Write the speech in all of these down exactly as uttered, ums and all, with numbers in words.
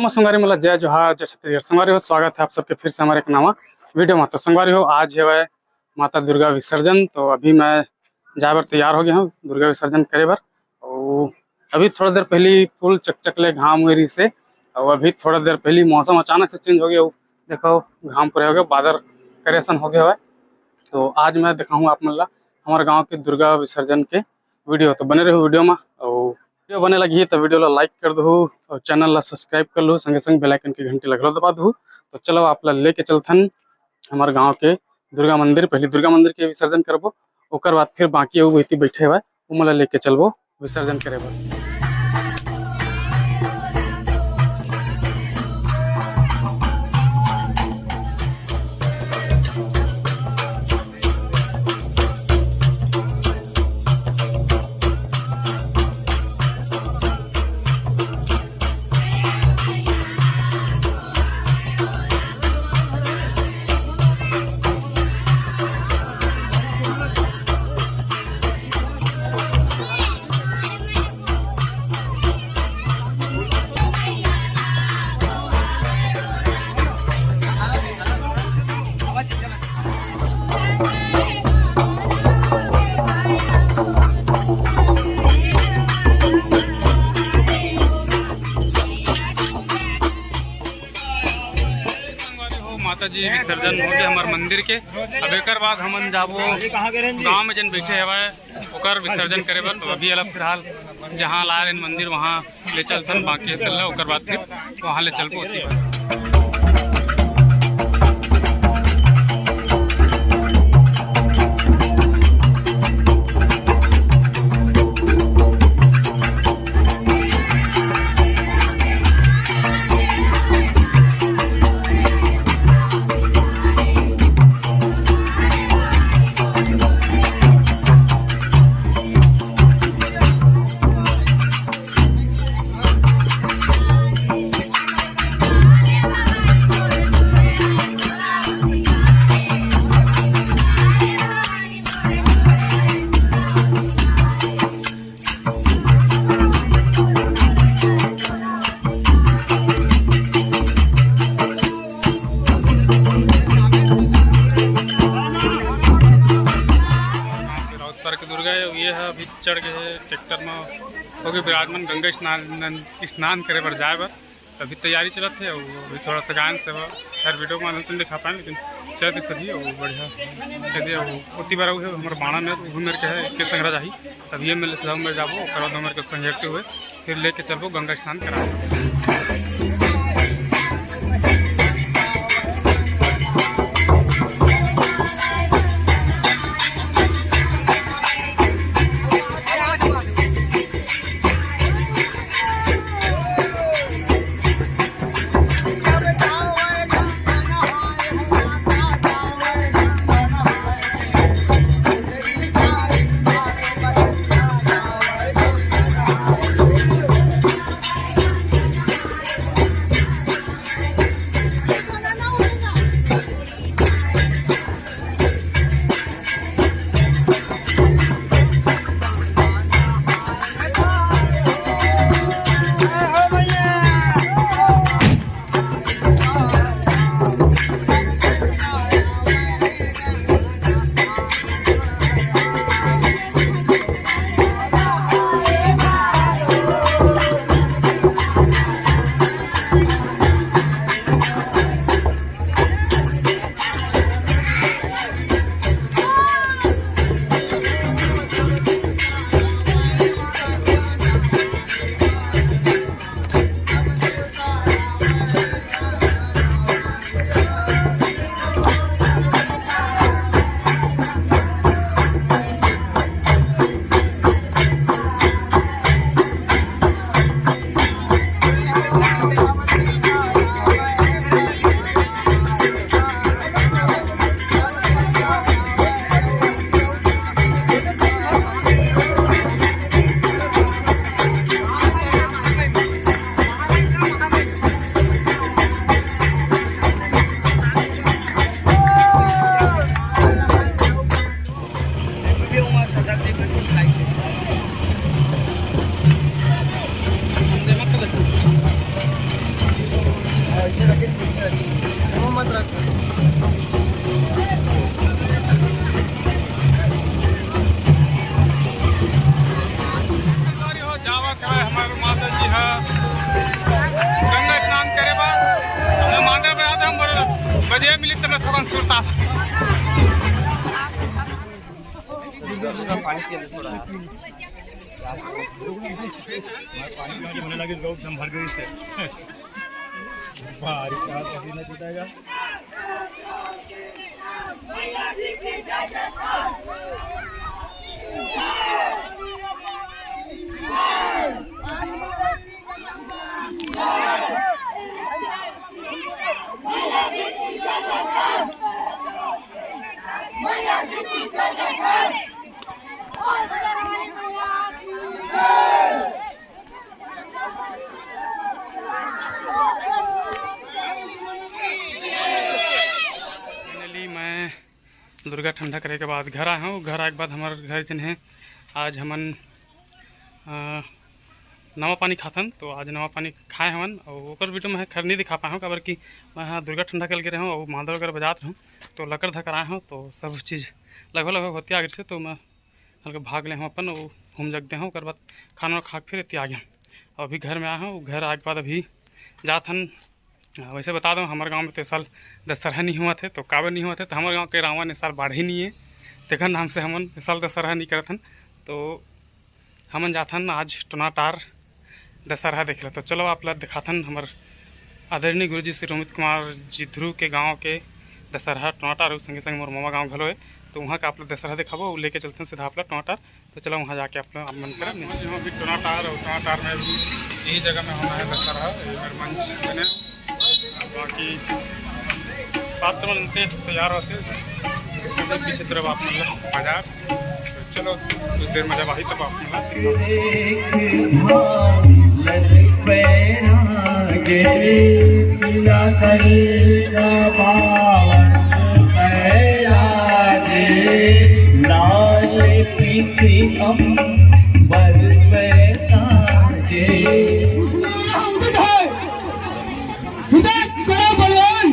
नमस्कार संगवारी मन ला, जय जोहार, जय छत्तीसगढ़। संगवारी हो, स्वागत है आप सबके फिर से हमारे एक नवा वीडियो में। तो संगवारी हो, आज हवय माता दुर्गा विसर्जन, तो अभी मैं जाए बर तैयार हो गया हूँ दुर्गा विसर्जन करे बर। और अभी थोड़ा देर पहली फुल चकचक ले घाम हुए रही से, और अभी थोड़ा देर पहली मौसम अचानक से चेंज हो गया। देखो, घाम पूरा हो गया, बादर करे असन हो गया हवय। तो आज मैं दिखाऊँ आप मन ला हमारे गाँव के दुर्गा विसर्जन के वीडियो। तो बने रहो वीडियो में, और वीडियो बने लगी तो वीडियो ला लाइक कर दो और चैनल ला सब्सक्राइब कर लो, संगे संग बेल आइकन की घंटी लगलो दबा दो। तो चलो, आप ला लेके चलथन हमारे गाँव के दुर्गा मंदिर। पहले दुर्गा मंदिर के विसर्जन करबो, ओकर बाद फिर बाकी अउ वही बैठे हुए उमन ला लेके चलबो विसर्जन करे बर। संगवारी हो, माता जी विसर्जन हो गए हमार मंदिर के। अब एकर बाद हमन जाबो गांव में, जन बैठे हवय ओकर विसर्जन करे बर। तो अभी अलग फिलहाल जहां लाए रहेन मंदिर, वहां ले चलथन बाकी तेला, ओकर बाद फिर वहां ले चलबो ओती बर। राउत पार के दुर्गा है, ये है अभी चढ़ गए हैं ट्रैक्टर में, हो गए विराजमान गंगा स्नान, स्नान करे बर जाए बर। अभी तैयारी चलत है और अभी थोड़ा सा गायन सेवा हर वीडियो के माध्यम से दिखा पाए, लेकिन चलते सभी और बढ़िया। यदि वो ओती बार हुए हमारे बाणा में घूम के है, इसके संग रह जाही, तब ये मेले से हम जाबो, ओकर बाद हमारे संग हटते हुए फिर लेके चलबो गंगा स्नान कराबो। बजे मिली तब थोड़ा सुरता। होने लगे लोग एकदम भर गए इससे। बाहर ही क्या पसीना छूटेगा। Finally, मैं दुर्गा ठंडा करे के बाद घर आए हूँ। घर आए के बाद हमर घर जन है, आज हमन, अ, नवा पानी खाथन। तो आज नवा पानी खाए हवन, और ओकर वीडियो मैं खैर नहीं दिखा पाए हूँ, काबर कि मैं यहाँ दुर्गा ठंडा करे गे रहूँ और मांदर वगैरह बजात रहूँ, तो लकड़ धकर आए हूँ, तो सब चीज़ लगभग लगभग होती आगे से, तो मैं हल्का भाग ले हूँ अपन, वो घूम जग दे हूँ, ओकर बाद खाना खा के फिर एती आ गया। अभी घर में आए हूँ, घर आए के बाद अभी जात हन। आ, वैसे बता दो, हमारे गांव में तो ए साल दशहरा नहीं हुआ थे, तो काबर नहीं हुआ थे, तो हमारे गांव के रावण ए साल बाढ़े नहीं है, तेकर नाम से हमन ए साल दशहरा नहीं करत हन। तो हमन जाथन आज टोनाटार दशहरा देखे ला। तो चलो, आप ला दिखाथन हमर आदरणीय गुरुजी श्री रोमित कुमार जी ध्रुव के गांव के दशहरा टोनाटार, अउ संगे संगे मोर मामा गांव घलो है। तो वहाँ का आप ला दशहरा दिखाबो, अउ लेके चलथन सीधा आप ला टोनाटार। तो चलो, वहाँ जाके आप लोग, आप मन करब नहीं। यहाँ भी टोनाटार और टोनाटार में भी यही जगह में होना है दशहरा, ये मेरे मंच बने। बाकी बात तो बनते तैयार होते, पीछे तरफ आप मतलब बाजार। तो चलो, कुछ देर में जब आई तब आप मतलब लाल पीत अंबर पे साजे। विदा करो बलवान,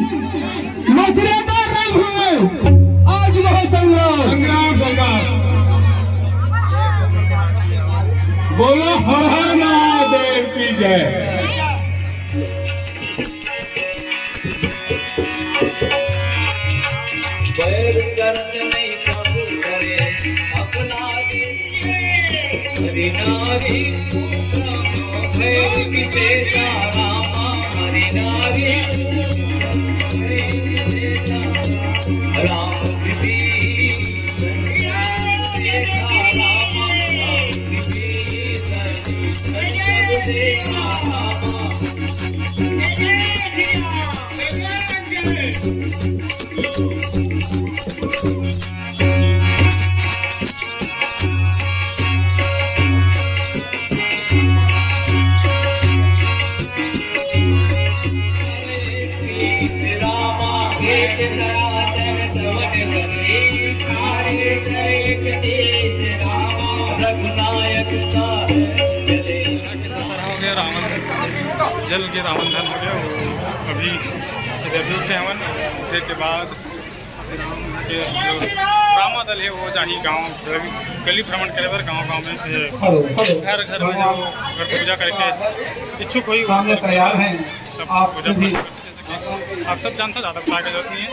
मथुरा का रण हुए, आज वह संग्राम। संग्राम, संग्राम। बोलो हर हर महादेव की जय। बैर करत नहीं प्रभु करे अपना रे। हरि नारी भैर विशेषा रामा, हरि नारी राम विभीषण विशेषा रामा, राम विभीषण सब देवा रामा। दशहरा हो गया, रावण जल के रावण दहन हो गया। अभी इधर भी उठे हवन, उठे के बाद राम के जो रामा दल है वो जाही गांव गली भ्रमण करे बर, गांव गांव में, ए, हेलो, हेलो। घर घर में जो घर पूजा करके इच्छुक होई, सामने तैयार हैं। सब आप पूजा सभी। पाठ करके, जैसे कि आप सब जानते हो, ज़्यादा बताने की जरूरत नहीं है।